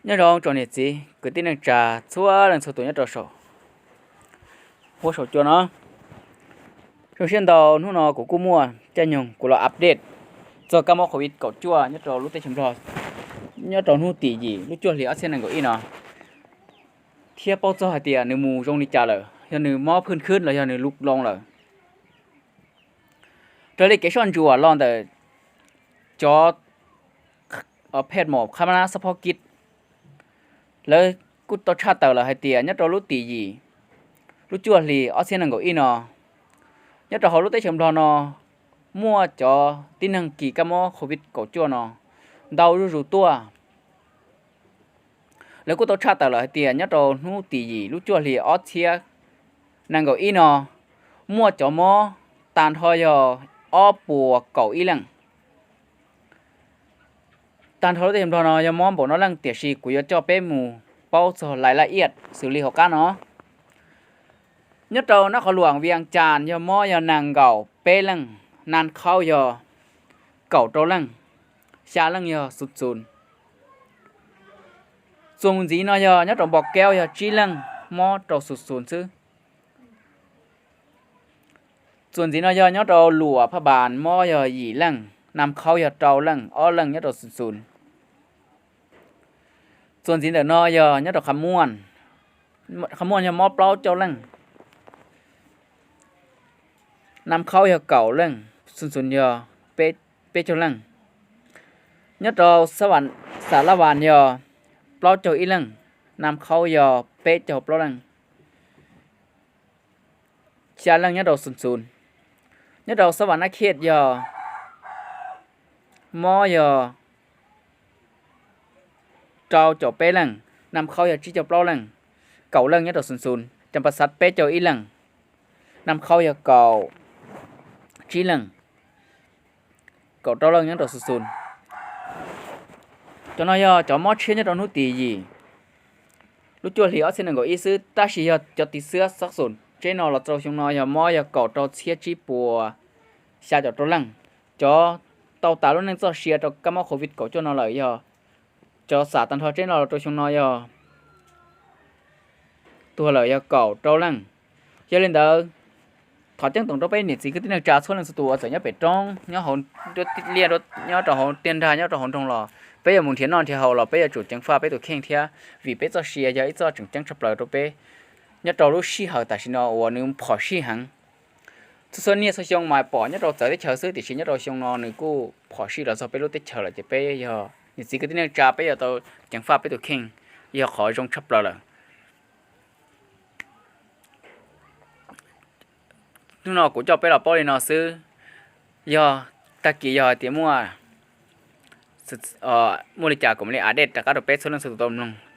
Nyob zoo tsoom niam txiv kwv tij neej tsa txhua leej txhua tus nyob rau saum huab saum cua no. Zoo siab ntau, hnub no kuv kuj muaj caij nyoog kuv los update txog kab mob covid kaum cuaj nyob rau lub teb chaws Nplog nyob rau hnub tim yim lub cuaj hli ob txhiab nees nkaum ib no, thiab paub txog hais tias nws mus zoo li cas lawm, yog nws mob phwj khwb los yog nws lub loo lawm. Raws li kev soj ntsuam los ntawm cov phej mom qhab nab xab phob kib, lawv kuj tau tshaj tawm lawm hais tias nyob rau lub tim yim lub cuaj hli ob txhiab nees nkaum ib no, nyob rau hauv lub teb chaws Nplog no muaj cov tib neeg kis kab mob covid kaum cuaj no ntau zuj zus tuaj. Lawv kuj tau tshaj tawm lawm hais tias nyob rau hnub tim yim lub cuaj hli ob txhiab nees nkaum ib no muaj cov mob tag nrho yog ob puas kaum ib leej. Tag nrho lub teb chaws Nplog no yog mob npaum no leej, tiam sis kuv yuav coj peb mus paub txog lais laj iaj xws li hauv qab no. Nyob rau nab qhov luam Vias Cas yog mob yog nees nkaum peb leej, Nas Khaub yog kaum rau leej, xya leej yog xus xus. Txuas mus ntxiv no yog nyob rau Npo Kaub yog tsib leej mob rau xus xus xwb. Txuas ntxiv no yog nyob rau Luam Phaj Npas mob yog yim leej, Nas Khaub yog rau leej, ob leej nyob rau xus xus. Txuas ntxiv ntawm no yog nyob rau Qhab Muaj, Qhab Muaj yog mob plaub caug leej, Nas Khaub yog kaum leej, xus xus yog peb caug leej. Nyob rau Xav Laj Vas yog plaub caug ib leej, Nas Khaub yog peb caug plaub leej, xya leej nyob rau xus xus. Nyob rau Xav Vas Nab Khiaj yog mob yog rau caum peb leej, Nas Khaub yog tsib caug plaub leej, kaum leej nyob rau xus xus. Cas Pas Xav peb caug ib leej, Nas Khaub yog kaum tsib leej, kaum rau leej nyob rau xus xus. Cov no yog cov mob tshiab nyob rau hnub tim yim lub cuaj hli ob txhiab nees nkaum ib xwb, tab sis yog cov tiv xwab xab xus tseb no los rau xyoo no yog mob yog kaum rau txhiab tsib puas xya caum rau leej. Cov tau tas lub neej txoj sia rau kab mob covid kaum cuaj no lawm yog cov xam tag nrho tseb no los rau xyoo no yog tuag lawm yog kaum rau leej. Yog li ntawd, thov ceeb toom rau peb niam txiv kwv tij neej tsa txhua leej txhua tus uas txawm nyob pem roob, nyob rau hauv tiaj nrag, nyob rau hauv nroog los peb yuav mus nrhiav noj nrhiav haus los peb yuav tsum ceev faj peb tus kheej thiab, vim peb txoj sia yog ib txoj tseem ceeb tshaj plaws rau peb nyob rau lub sij hawm tam sim no uas nws phom sij heev. Txhua txhua niaj txhua xyoo mas pom nyob rau txawv teb chaws xwb, tiam sis nyob rau xyoo no nws kuj phom sij los txog peb lub teb chaws lawm, ces peb yog niam txiv kwv tij neej tsa peb yuav tau ceev faj peb tus kheej, yog qhov zoo tshaj plaws lawm. Hnub no kuv coj peb los paub li no xwb, yog tag kis yog hais tias muaj muaj li cas kuv mam li update rov qab rau peb txhua leej txhua tus tau mloog.